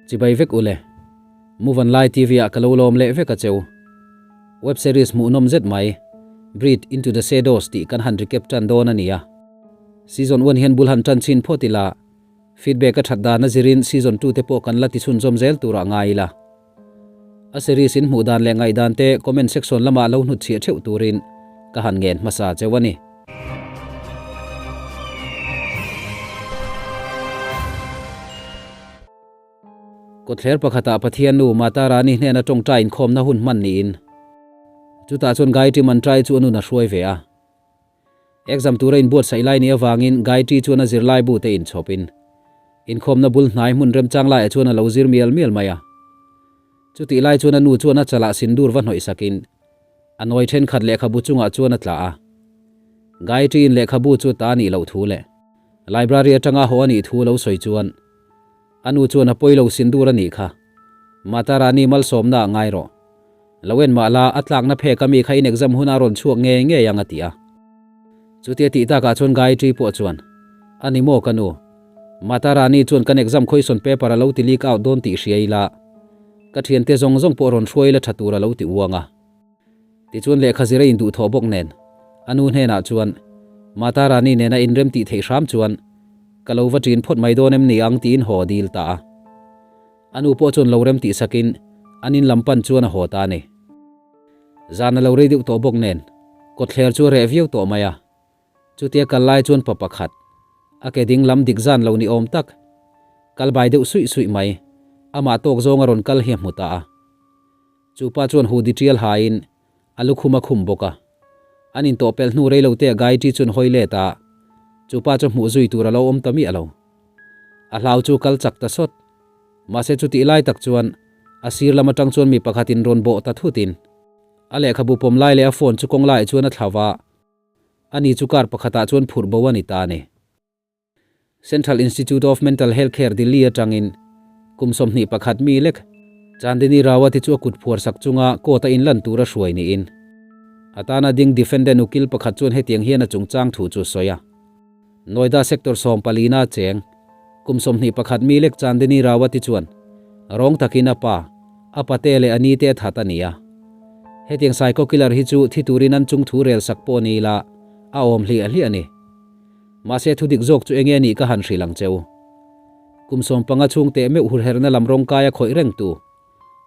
Chibai vek ule. Muvanlai TV ah ka lo lawm leh vek a cheu. Web series hmuhnawm zet mai, Breathe into the Shadows tih kan han recap tan dawn a nia. Season one hian bul han tan chhin phawt ila, feedback a that dan a zirin season 2 te pawh kan la ti chhunzawm zel turah ngai ila. A series in hmuh dan leh ngaihdan te comment section lamah lo hnutchhiah theuh turin ka han ngen hmasa cheu a ni. Kawtthler pakhatah Pathian nu Mata Rani hnena tawngtai inkhawmna hun hman niin chutah chuan Gayatri Mantrai chu a nun a hruai ve a. Exam tura inbuatsaih lai nih avangin Gayatri chuan a zirlai bu te inchhawpin inkhawmna bul hnai hmun remchang laiah chuan a lo zir mial mial mai a. Chutih lai chuan a nu chuan a chalah sindur va hnawih sakin a nawi thenkhat lehkhabu chungah chuan a tla a. Gayatri-in lehkhabu chu ta a nih loh thu leh Library atanga haw a nih thu lo sawi chuan a nu chuan a pawi lo sindur a nih kha. Mata Rani malsawmna ah ngai rawh. Lo en mah la, a tlakna phek a mi kha in exam huna rawn chhuak ngei ngei ang a ti a. Chutia tih takah chuan Gayatri pawh chuan, A ni maw ka nu? Mata Rani chuan kan exam question paper a lo ti leak out dawn tih hria ila, ka thiante zawng zawng pawh rawn hruai la tha tur a lo ti uang a. Tichuan lehkha zir a induhthawh bawk nen, a nu hnenah chuan, Mata Rani nena inrem tih theih hram chuan ka lo va ṭin phawt mai dawn em ni ang tiin haw a dil ta a. A nu pawh chuan lo rem tih sakin an in lam pan chuan a haw ta a ni. Zan a lo rei deuh tawh bawk nen, kawtthler chu a reh viau tawh mai a. Chutia kal lai chuan pa pakhat, a ke ding lam dik zan lo ni awm tak, kal bai deuh suih suih mai, amah tawk zawng a rawn kal hi a hmu ta a. Chu pa chuan hu di tial hain a lukhum a khum bawk a. An intawh pelh hnu rei lo te a Gayatri chuan hawi let a, chu pa chu hmuh zui tur a lo awm ta miah lo. A hlau chu kal chak ta sawt. Mahse chutih lai tak chuan a sir lam atang chuan mi pakhatin rawn bawh ta thutin a lehkhabu pawm lai leh a phone chu kawng laiah chuan a thla va, ani chu car pakhatah chuan phurh bo a ni ta a ni. Central Institute of Mental Health Care Delhi atangin kum 21 mi lek Chandini Rawat-i chu a kut phuar sak chunga court-a inlan tura hruai niin a tana ding defendant ukil pakhat chuan hetiang hian a chungchang thu chu a sawi a. Noida Sector 14 a cheng kum 21 mi lek Chandini Rawat-i chuan rawng takin a pa, a pate leh a nite a that a ni a. Hetiang psycho killer hi chu thi turin an chung thu rel sak pawh ni ila a awm hliah hliah a ni. Mahse thu dik zawk chu enge nih ka han hrilh ang cheu. Kum 15 chhung teh meuh hurherna lam rawng kai a khawih reng tu,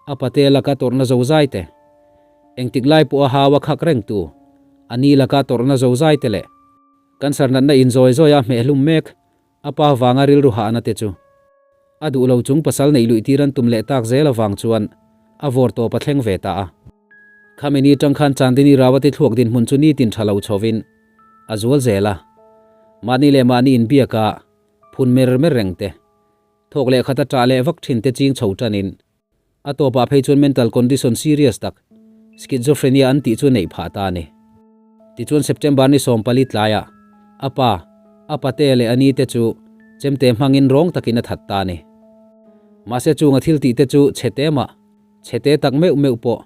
a pate laka tawrhna zo zai te, engtik lai pawh a hau a khak reng tu, a ni laka tawrhna zo zai te leh cancer natna in zawi zawi a hmehhlum mek a pa vanga rilru hahna te chu a duh lo chung pasal neih luih tir an tum leh tak zel avang chuan a vawr tawp a thleng ve ta a. Khami ni tang khan Chandini Rawati thluak dinhmun chu nitin tha lo chhovin a zual zel a, mahni leh mahni inbiak a, phun mer mer reng te, thawk leh khat a ṭah leh vak ṭhin te ching chho ṭanin a tawpah phei chuan mental condition serious tak, schizophrenia an tih chu a neih phah ta a ni. Tichuan September ni 14 tlaiah a pa, a pate leh a ni te chu chemte hmangin rawng takin a that ta a ni. Mahse chunga thil tih te chu chhe te mah, chhe te tak meuh meuh pawh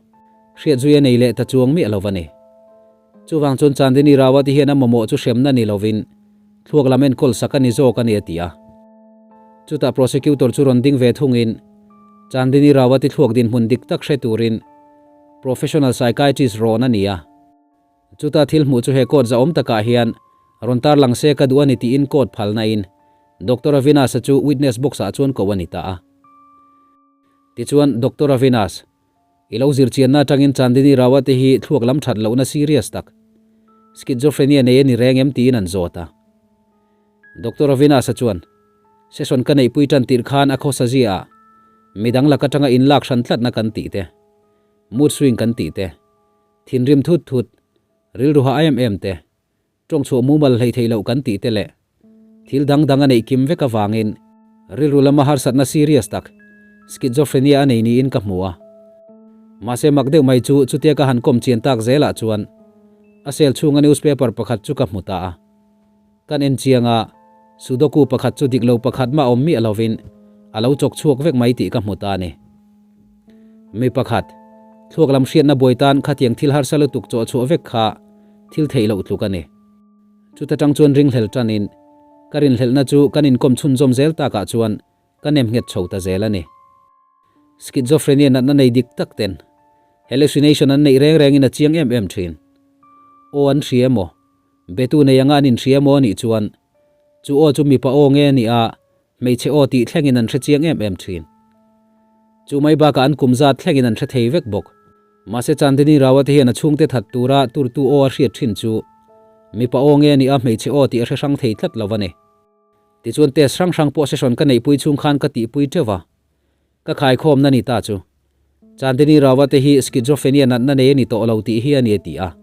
hriat zui a nei leh ta chuang miah lo va ni. Chuvang chuan Chandini Rawat hian a mamawh chu hremna ni lovin thluak lam enkawl sak a ni zawk a ni a ti a. Chutah prosecutor chu rawn ding ve thungin Chandini Rawat-i thluak dinhmun dik tak hre turin professional psychiatrist rawn a ni a. Chuta thil hmuh chu he court zahawm takah hian rawn tarlang se ka duh a ni tiin court phalna in Doctor Avinash-a chu witness box-ah chuan ko a ni ta a. Tichuan Doctor Avinash, I lo zir chianna atangin Chandini Rawat te hi thluak lam that lohna serious tak, schizophrenia nei a ni reng em tiin an zawt a. Doctor Avinash-a chuan, Session ka neihpui tan tirh khan a khawsa zia ah midang lak atanga inlak hran tlatna kan tih te, mood swing kan tih te, thinrim thut thut, rilru ha em em te, Tawngchhuah mumal hlei theih loh kan tih te leh thil dang dang a neih kim vek avangin rilru lama harsatna serious tak schizophrenia a nei niin ka hmu a. Mahse mak deuh mai chu chutia ka han kawm chian tak zelah chuan a sel chhunga newspaper pakhat chu ka hmu ta a. Kan en chiang a, Sudoku pakhat chu dik lo pakhat mah awm miah lovin a lo chawk chhuak vek mai tih ka hmu ta a ni. Mi pakhat, thluak lam hriatna buai tan khatiang thil harsa lutuk chawh chhuah vek kha thil theih loh tluk a ni. Chuta tang chuan ringhlel tanin, ka rinhlelhna chu kan inkawm chhunzawm zel takah chuan ka nem nghet chho ta zel a ni. Schizophrenia natna nei dik tak ten hallucination an neih reng rengin a chiang em em thin. Aw an hria emaw, betu nei anga an inhria emaw anih chuan chu aw chu mipa aw nge a nih a, hmeichhe aw tih thlengin an hre chiang em em thin. Chu mai bakah an kum zat thlengin an hre thei vek bawk. Mahse Chandini Rao-a te hian a chhungte that tura turtu aw a hriat thin chu mipa aw nge a nih a, hmeichhe aw tih a hre hrang thei tlat lo a ni. Tichuan test hrang hrang pawh session ka neihpui chhung khan ka tihpui teuh va, ka khaikhawmna ni ta chu Chandini Rao-a te hi schizophrenia natna nei a ni tawh lo tih hi a ni a ti a.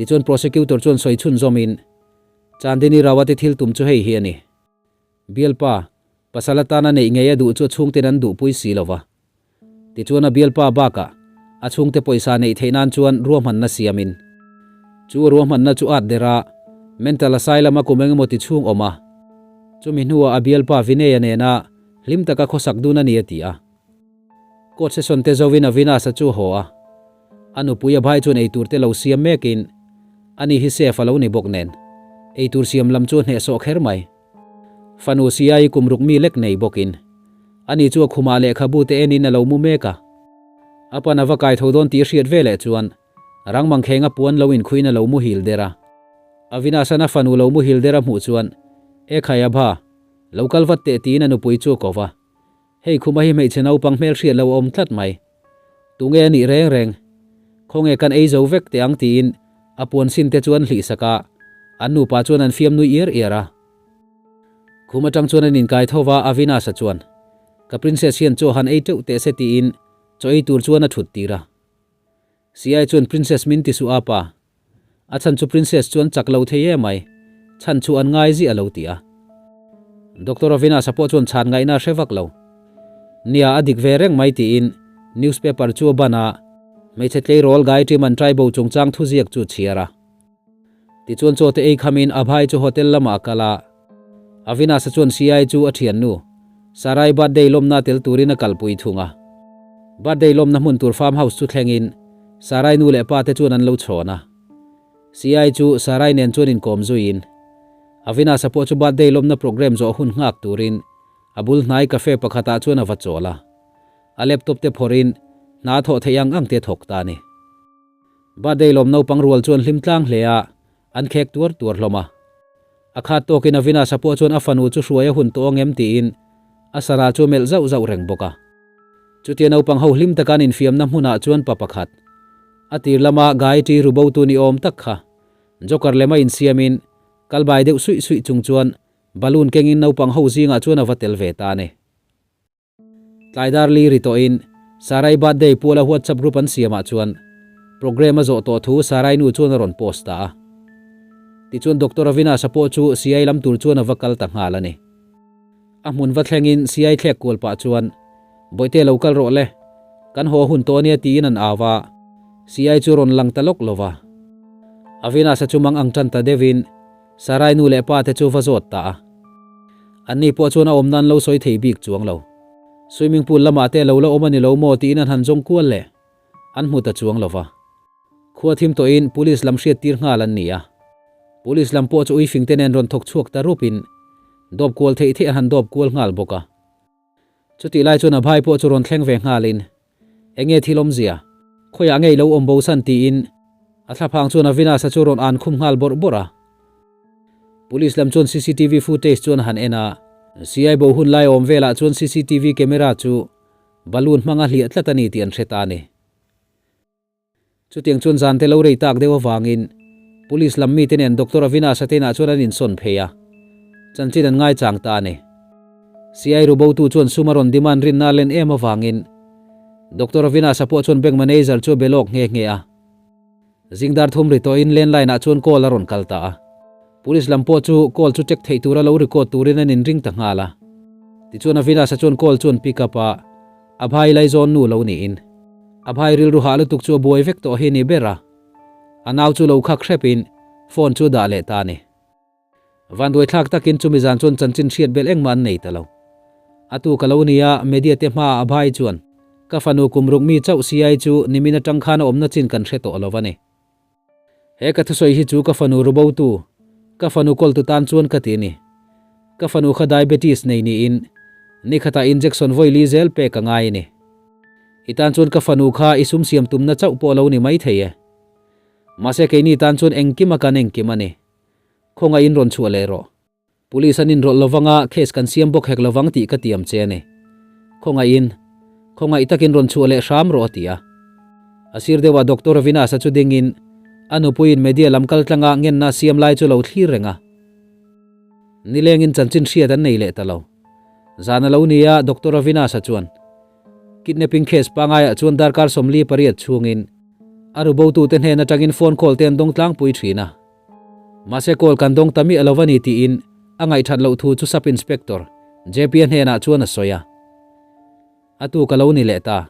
Tichuan prosecutor chuan sawi chhunzawmin, Chandini Rawat-i thil tum chu hei hi a ni. Bialpa, pasal atana neih ngei a duh chu a chhungten an duhpui si lo va. Tichuan a bialpa bakah a chhungte pawisa neih theih nan chuan ruahmanna siamin chu ruahmanna chu at der a, mental asylum a kum engemaw ti chhung awm a, chumi hnuah a bialpa Vinay-a nena hlim taka khawsak dun a ni a ti a. Court session te zovin Avinash-a chu a haw a, a nupui a bhai chuan eitur te lo siam mekin ani hi chef a lo ni bawk nen eitur siam lam chu a hnehsawh kher mai. Fanu Siai kum ruk mi lek nei bawkin ani chu a khumah lehkhabu te enin a lo mu mek a. A pan a va kai tho dawn tih a hriat veleh chuan rang mangkheng a puan lo inkhuin a lo muhil der a. Avinash-an a fanu lo muhil der a hmuh chuan, E khai Abha, lo kal vat teh tiin a nupui chu a ko va. Hei khuma hi hmeichhe naupang hmelhriat lo a awm tlat mai. Tunge a nih reng reng? Khawnge kan ei zo vek teh ang tiin a puan sin te chu an hlih sak a, an nupa chuan an fiam nui iar iar a. Khum atang chuan an inkai tho va, Avinash-a chuan, Ka princess hian chaw han ei teuh teh se tiin chaw ei tur chuan a thut tir a. Siai chuan princess min ti suh a pa. A chhan chu princess chu an chak lo thei em mai, chhan chu an ngai ziah lo ti a. Doctor Avinash-a pawh chuan chhan ngaihna a hre vak lo. Nia a dik ve reng mai tiin newspaper chu a ban a, hmeichhe tleirawl Gayatri Mantra bo chungchang thuziak chu a chhiar a. Tichuan chaw te ei khamin Abhay chu hotel lamah a kal a, Avinash-a chuan Siai chu a thiannu Sarai birthday lawmna tel turin a kalpui thung a. Birthday lawmna hmun tur farm house chu thlengin Sarai nu leh pa te chuan an lo chhawn a. Siai chu Sarai nen chuan inkawm zuiin Avinash-a pawh chu birthday lawmna program zawh hun nghak turin a bul hnai cafe pakhatah chuan a va chawl a. A laptop te phawrhin hna thawh theih ang ang te thawk ta a ni. Birthday lawm naupang rual chuan hlim tlang hle a, an khek tuar tuar hlawm a. A khat tawkin Avinash-a pawh chuan a fanu chu hruai a hun tawh ang em tiin a sarah chu a melh zauh zauh reng bawk a. Chutia naupang ho hlim taka an infiamna hmunah chuan pa pakhat, a tir lama Gayatri rubotu ni awm tak kha, Joker lema insiamin kal bai deuh suih suih chung chuan balloon kengin naupang ho zingah chuan a va tel ve ta a ni. Tlai dar li ri tawhin Sarai birthday puala WhatsApp group an siamah chuan program a zawh tawh thu Sarai nu chuan a rawn post ta a. Tichuan Doctor Avinash-a pawh chu Siai lam tur chuan a va kal ta nghal a ni. A hmun va thlengin Siai thlek kual pah chuan, Bawihte lo kal rawh le, kan haw hun tawh ania tiin an au a, Siai chu rawn lang ta lawk lo va. Avinash-a chu mang ang tan ta deuhin Sarai nu leh pa te chu va zawt ta a. Anni pawh chuan a awm nan lo sawi thei bik chuang lo. Swimming pool lamah te lo la awm a ni lo maw tiin an han zawng kual leh an hmu ta chuang lo va. Khua thim tawhin police lam hriat tir nghal an ni a. Police lam pawh chu uifing te nen rawn thawk chhuak ta rupin dawp kual theih theih an han dawp kual nghal bawk a. Chutih lai chuan a bhai pawh chu rawn thleng ve nghalin, Enge thil awmzia? Khawiah nge i lo awm bosan? tiin a thlaphang chuan Avinash-a chu rawn an khum nghal bawrh bawrh a. Police lam chuan cctv footage chuan a han en a, CI bo hun lai awm velah chuan cctv camera chu balloon hmanga hliah tlat a ni tih an hre ta a ni. Chutiang chuan zan te lo rei tak deuh avangin. Police lam mite nen Doctor Avinash-a te inah chuan an insawn phei a, chanchin an ngaichang ta a ni. CI rubotu chuan sum a rawn demand rinna a len em avangin Doctor Avinash-a pawh chuan bank manager chu a be lawk nghe nghe a. Zingdar thum ri tawhin landline ah chuan call a rawn kal ta a. Police lam pawh chu call chu check theih tura lo record turin an inring ta nghal a. Tichuan Avinash-a chuan call chu an pick up a, Abhai laizawn nu lo niin. Abhai rilru hah lutuk chu a buai vek tawh hi ni ber a. A nau chu lo khak hrepin phone chu a dah leh ta a ni. Vanduai thlak takin chumi zan chuan chanchin hriat belh engmah an nei ta lo. A tu ka lo nia, media te hmaah Abhai chuan, Ka fanu kum ruk mi chauh siai chu nimin atang khan a awmna chin kan hre tawh lo a ni. He ka thusawi hi chu ka fanu rubotu, ka fanu kawltu tan chuan ka ti a ni. Ka fanu kha diabetes nei niin nikhatah injection vawi li zel pek a ngai a ni. I tan chuan ka fanu kha i sum siam tumna chauh pawh a lo ni maithei e. Mahse keini tan chuan engkim a kan engkim a ni. Khawngaih in rawn chhuah leh rawh. Police an inrawlh lovang a, case kan siam bawk hek lovang tih ka tiam che a ni. Khawngaih in, khawngaih takin rawn chhuah leh hram rawh a ti a. A sir deuhah Doctor Avinash-a chu dingin a nupuiin media lam kal tlanga ngenna siam lai chu lo thlir reng a. Nilengin chanchin hriat an nei leh ta lo. Zan a lo ni a, Doctor Avinash-a chuan kidnapping case pangaiah chuan darkar 48 chhungin a rubotute hnen atangin phone call te an dawng tlangpui thin a. Mahse call kan dawng ta miah lo a ni tiin a ngaihthat loh thu chu Sub Inspector JP-a hnenah chuan a sawi a. A tu ka lo ni leh ta.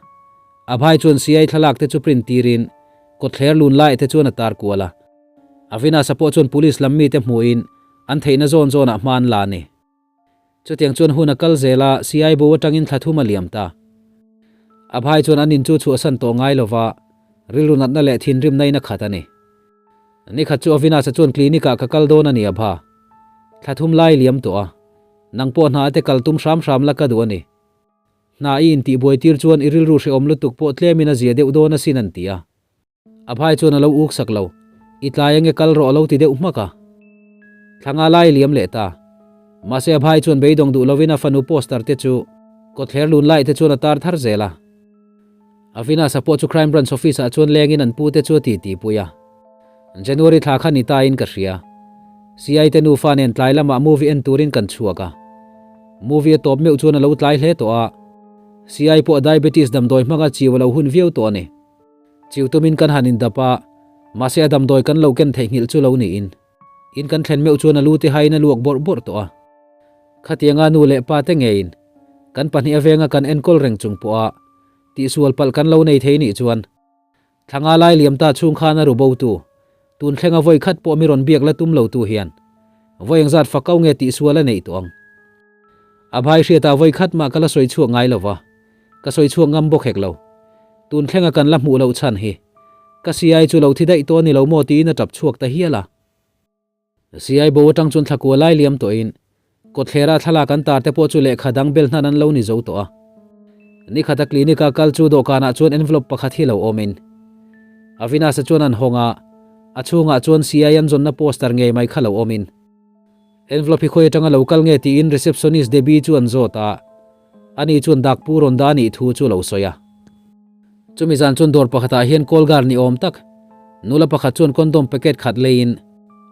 Abhai chuan CI thlalak te chu print tirin kawtthler lun lai te chuan a tar kual a. Avinash-a pawh chuan police lam mite hmuhin an theihna zawn zawnah hma an la a ni. Chutiang chuan hun a kal zel a, CI bo atangin thla thum a liam ta. Abhai chuan an in chu chhuahsan tawh ngai lova, rilru natna leh thinrimna in a khat a ni. Nikhat chu Avinash-a chuan clinic ah ka kal dawn a ni Abha. Thla thum lai liam tawh a, nang pawh hna ate kal tum hram hram la ka duh a ni. Hna i intihbuai tir chuan i rilru hrehawm lutuk pawh tlemin a zia deuh dawn asin an ti a. Abhai chuan a lo uk sak lo. I tlai ange kal rawh a lo ti deuh hmak a. Thla nga lai liam leh ta. Mahse Abhai chuan beidawng duh lovin a fanu poster te chu kawtthler lun lai te chuan a tar thar zel a. Avinash-a pawh chu Crime Branch office ah chuan lengin an pu te chu a ti ti pui a. January thla kha ni ta in ka hria. CI te nufa nen tlai lamah movie en turin kan chhuak a. Movie a tawp meuh chuan a lo tlai hle tawh a. CI pawh a diabetes damdawi hmanga chiu a lo hun viau tawh a ni. Chiu tumin kan han indap a, mahse a damdawi kan lo ken theihnghilh chu lo niin. In kan thlen meuh chuan a lu te haiin a luak bawrh bawrh tawh a. Khatianga nu leh pa te ngeiin kan pahnih a venga kan enkawl reng chung pawha tihsual palh kan lo nei thei nih chuan thla nga lai liam ta chhung khan a ru bo tu, tun thlenga vawi khat pawh mi rawn biak la tum lo tu hian vawi engzat fakau nge tihsual a neih tawh ang. A bhai hriatah vawi khat mah ka la sawi chhuak ngai lova. Ka sawi chhuak ngam bawk hek lo. Tun thlenga kan la hmuh loh chhan hi. Ka siai chu lo thi daih tawh a ni lo maw tiin a tap chhuak ta hial a. Siai bo atang chuan thla kua lai liam tawhin kawtthlera thlalak an tar te pawh chu lehkha dang bel hnan an lo ni zo tawh a. Nikhata clinic a kal chu dawhkanah chuan envelope pakhat hi lo awmin Avinash-a chuan an hawng a, a chhungah chuan siai an zawnna poster ngei mai kha lo awmin. Envelope hi khawi atanga lo kal nge tiin receptionist Debbie chu an zawt a, ani chuan dak pu rawn dah anih thu chu a lo sawi a. Chumi zan chuan dawr pakhatah hian call girl ni awm tak nula pakhat chuan condom packet khat leiin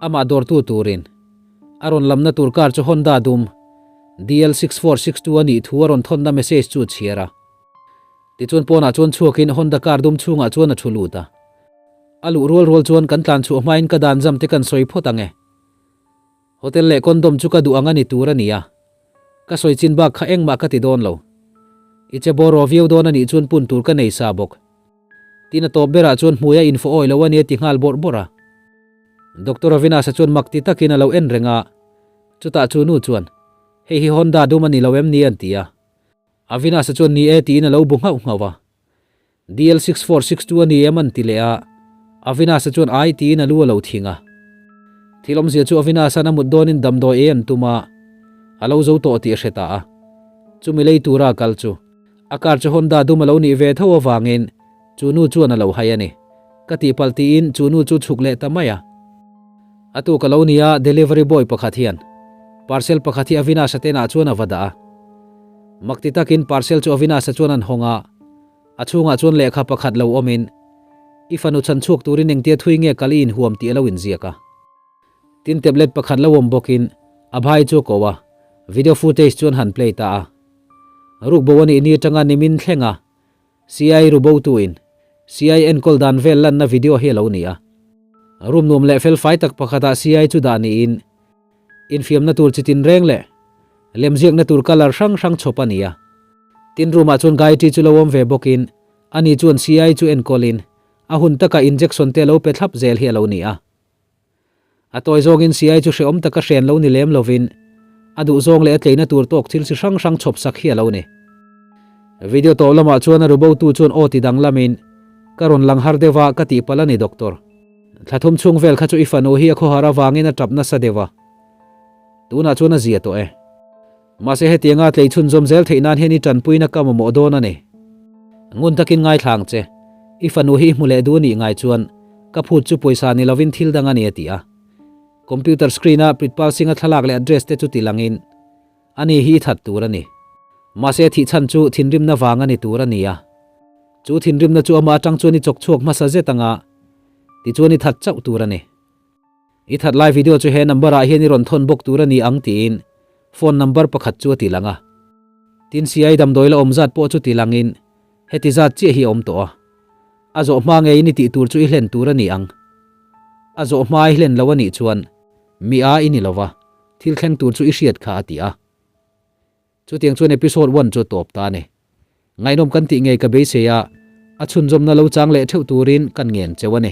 amah dawrtu turin a rawn lamna tur car chu Honda dum DL6462 anih thu a rawn thawnna message chu a chhiar a. Tichuan pawnah chuan chhuakin Honda car dum chhungah chuan a thu lut a. A luh rual rual chuan kan tlan chhuah hmain ka dan zam te kan sawi phawt ang e. Hotel leh condom chu ka duh ang a ni tur a ni a, ka sawi chin bak kha engmah ka ti dawn lo. I che bawraw viau dawn a nih chuan pun tur ka nei sa bawk. Tin a tawp berah chuan hmui a infawh awi lo a ni a ti nghal bawrh bawrh a. Doctor Avinash-a chuan mak ti takin a lo en reng a, chutah chu nu chuan, Hei hi Honda dum a ni lo em ni? an ti a. Avinash-a chuan ni e tiin a lo bu nghauh nghauh a. DL 6462 a ni em an ti leh a, Avinash-a chuan ai tiin a lu a lo thing a. Thil awmzia chu Avinash-a'n a mut dawnin damdawi ei an tum a, a lo zo tawh tih a hre ta a. Chumi lei tura a kal chu, a car chu Honda dum a lo nih ve tho avangin chu nu chuan a lo hai a ni. Ka tihpalh tiin chu nu chu chhuk leh ta mai a. A tuk a lo ni a, delivery boy pakhat hian parcel pakhat hi Avinash-a tenah chuan a va dah a. Mak ti takin parcel chu Avinash-a chuan an hawng a, a chhungah chuan lehkha pakhat lo awmin, I fanu chhan chhuak turin engtia thui nge kal i inhuam tih a lo inziak a. Tin tablet pakhat lo awm bawkin Abhay chu a ko a, video footage chu an han play ta a. Rukbo a nih ni atanga nimin thleng a, CI rubotuin CI enkawl dan vel lanna video hi a lo ni a. Room nuam leh fel fai tak pakhatah CI chu dah niin infiamna tur chi tinreng leh lemziakna tur colour hrang hrang chhawp a ni a. Tin room-ah chuan Gayatri chu lo awm ve bawkin ani chuan CI chu enkawlin a hun taka injection te a lo pe thlap zel hi a lo ni a. A tawi zawngin CI chu hrehawm taka hren lo ni lem lovin a duh zawng leh a tleina tur tawk thil chi hrang hrang chhawp sak hi a lo ni. Video tawp lamah chuan a rubotu chuan aw ti danglamin, Ka rawn lang har deuh a, ka tih palh a ni Doctor. Thla thum chhung vel kha chu i fanu hi a khawhar avangin a tap nasa deuh a. Tunah chuan a zia tawh e. Mahse hetianga tlei chhunzawm zel theih nan hian i tanpuina ka mamawh dawn a ni. Ngun takin ngaithla ang che. I fanu hi i hmu leh duh nih ngai chuan ka phut chu pawisa ni lovin thil dang a ni a ti a. Computer screen-a Pritpal Singh-a thlalak leh address te chu ti langin ani hi i that tur a ni. Mahse thih chhan chu thinrimna vang a ni tur a ni a. Chu thinrimna chu amah atang chuan i chawk chhuak hmasa zet anga tichuan i that chauh tur a ni. I that lai video chu he number ah hian i rawn thawn bawk tur a ni ang tiin phone number pakhat chu a ti lang a. Tin CI damdawi la awm zat pawh chu ti langin heti zat chiah hi a awm tawh a. A zawh hma ngeiin i tih tur chu i hlen tur a ni ang. A zawh hma i hlen lo a nih chuan mi a i ni lova, thil thleng tur chu i hriat kha a ti a. Chutiang chuan episode one chu a tawp ta a ni. Ngaihnawm kan tih ngei ka beisei a, a chhunzawmna lo chang leh theuh turin kan ngen cheu a ni.